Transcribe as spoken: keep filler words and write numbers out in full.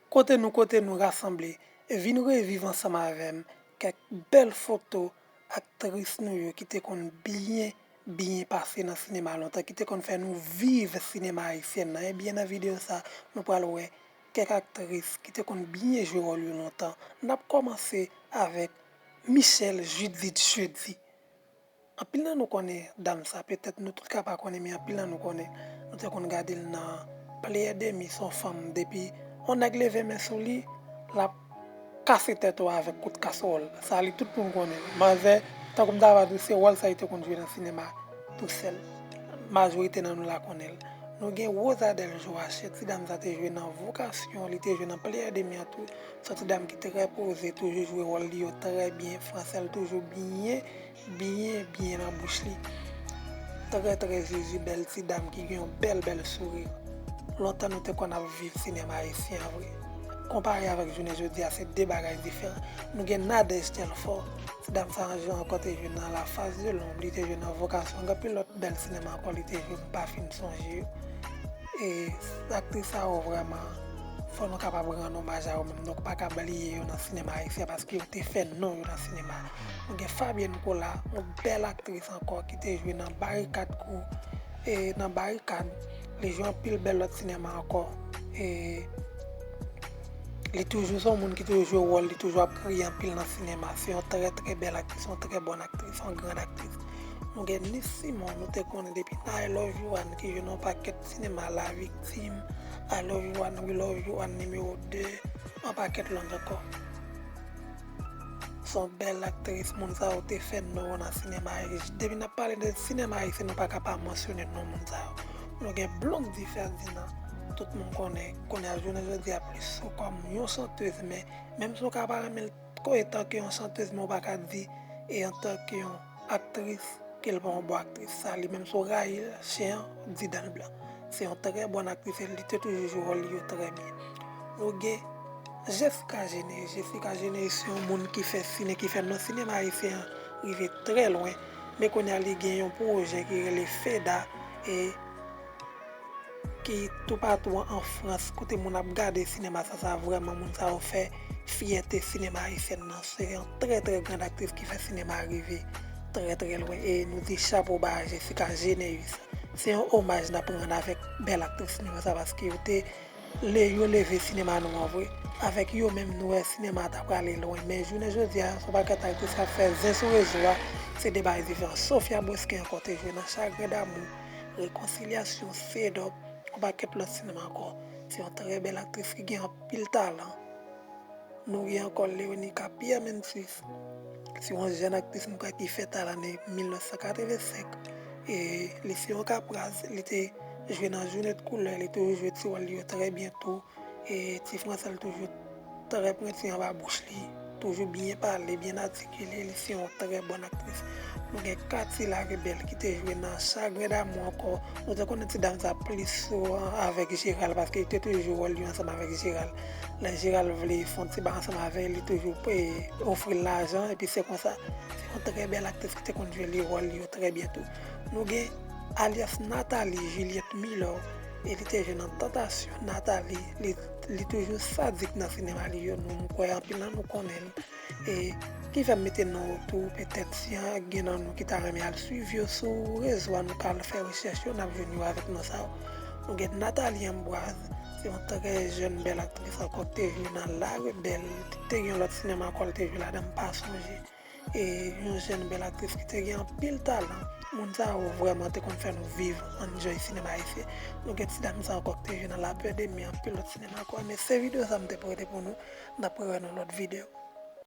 Kote nou, kote nou rasanble, vin reviv ansanm avè m kèk bèl foto aktris nou yo ki te konn byen, byen pase nan sinema lontan, ki te konn fè nou viv sinema ayisyen nan. Ebyen, nan videyo sa, nou pral wè kèk aktris ki te konn byen jwe wòl yo lontan. N ap kòmanse avèk Michèle Judith Jeudi. Anpil nan nou konnen dam sa, petèt nou tout ka pa konnen, men anpil nan nou konnen. Nou te konn gade l nan Pleyèdemi, se yon fanm, depi yon nèg leve men sou li, l ap kase tèt ou avèk kout kaswòl. Sa li tout moun konnen. Manzè, tankou m ta va di w, se wòl sa li te konn jwe nan sinema tousèl. Majorite nan nou la konnen l. Nou gen Rosadel Joachette, ti dam sa te jwe nan Vocation, li te jwe nan Pleyèdemi an tou. Se yon ti dam ki trè poze, toujou jwe wòl li yo trè byen, fransè l toujou byen, byen, byen nan bouch li. Trè, trè zizi, bèl ti dam ki gen yon bèl, bèl souri. Lontan nou te konn ap viv sinema ayisyen an vre. Konpare avèk jounen jodi a, se de bagay diferan. Nou gen Nadège Telfort, ti dam sa ankò te jwe nan La Face de l'Ombre, li te jwe nan Vocation, gen anpil lòt bèl sinema ankò li te jwe, m pa fin sonje yo. E aktris sa yo vrèman, fò nou kapab rann omaj a yo menm. Nou pa ka bliye yo nan sinema ayisyen paske yo te fè non yo nan sinema. Nou gen Fabienne Colas, yon bèl aktris ankò ki te jwe nan Barikad Crew. E nan Barikad, li jwe anpil bèl lòt sinema ankò. E li toujou se yon moun ki toujou jwe wòl, li toujou ap kriye anpil nan sinema. Se yon trè, trè bèl aktris, yon trè bòn aktris, yon grann aktris. Nou gen Nice Simon, nou te konnen depi I Love You One, ki jwe nan yon pakèt sinema, La Victime, I Love You One, We Love You One nimewo de, yon pakèt lòt ankò. Se yon bèl aktris, moun sa yo te fè non yo nan sinema. E depi n ap pale de sinema ayisyen, nou pa ka pa mansyone non moun sa yo. Nou gen Blondy Ferdinand, tout moun konnen, konnen jounen jodi a plis sou kòm yon chantez, men menm si w ka pa renmen l ko- etanke yon chantez, men w pa ka di e antanke yon aktris ke l pa yon bon aktris. Sa li menm si w rayi l, chen an di dan l blan. Se yon trè bòn aktris e li te toujou jwe wòl li yo trè byen. Nou gen Jessica Généus. Jessica Généus se yon moun ki fè sine, ki fè non sinema ayisyen an rive trè lwen. Men kounye a li gen yon pwojè ki rele Feda e ki toupatou an Frans, kote moun ap gade sinema sa, sa vrèman moun sa yo fè fyète sinema ayisyen nan. Se yon trè, trè grann aktris ki fè sinema rive trè, trè lwen. E nou di chapo ba Jessica Généus. Se yon omaj n ap rann avèk bèl aktris nou yo sa, paske yo te le-, yo leve sinema nou an vre. Avèk yo menm nou wè sinema a ta prale lwen. Men jounen jodi a, se yon pakèt aktris k ap fè zen sou rezo a. Se de bagay diferan. Sophia Bosquet ankò te jwe nan Chagrin d'amour, Réconciliation, Sedop, yon pakèt lòt sinema ankò. Se yon trè bèl aktris ki gen anpil talan. Nou gen ankò Leonica Pierre Mentis. Se yon jèn aktris m kwè ki fèt a lane mil nèf san katrevensenk. E li se yon kapraz, li te jwe nan Jounen de Koulè, li toujou jwe ti wòl li yo trè byen tou. E ti fransè l toujou trè pwenti anba bouch li, toujou byen pale, byen atikile, li se yon trè bòn aktris. Nou gen Cathy Laribel ki te jwe nan Chagrin d'amour ankò. Nou te konnen ti dam sa plis sou avèk Gérald, paske li te toujou jwe wòl li ansanm avèk Gérald. Lè Gérald vle fè yon ti bagay ansanm avè l, li toujou pe ofri l lajan, epi se konsa. Se yon trè bèl aktris ki te konn jwe li wòl li yo trè byen tou. Nou gen alyas Nathalie Juliette Milor, e li te jwe nan Tantasyon. Nathalie, li, li toujou sadik nan sinema li yo, nou, m kwè anpil nan nou konnen l. E ki fè m mete non yo tou, petèt si gen nan nou ki ta renmen al swiv yo sou rezo a, nou ka al fè rechèch yo, n ap jwenn yo avèk non sa yo. Nou gen Nathalie Ambroise, se yon trè jèn bèl aktris ankò ki te jwe nan La Rebelle, te gen yon lòt sinema ankò l te jwe ladan, m pa sonje. E yon jèn bèl aktris ki te gen anpil talan. Moun sa yo vrèman te konn fè nou viv, enjoy sinema ayisyen. Nou gen ti dam sa ankò ki te jwe nan La Peur de Mie, anpil lòt sinema ankò. Men se videyo sa m te pote pou nou. N ap rewè nan lòt videyo.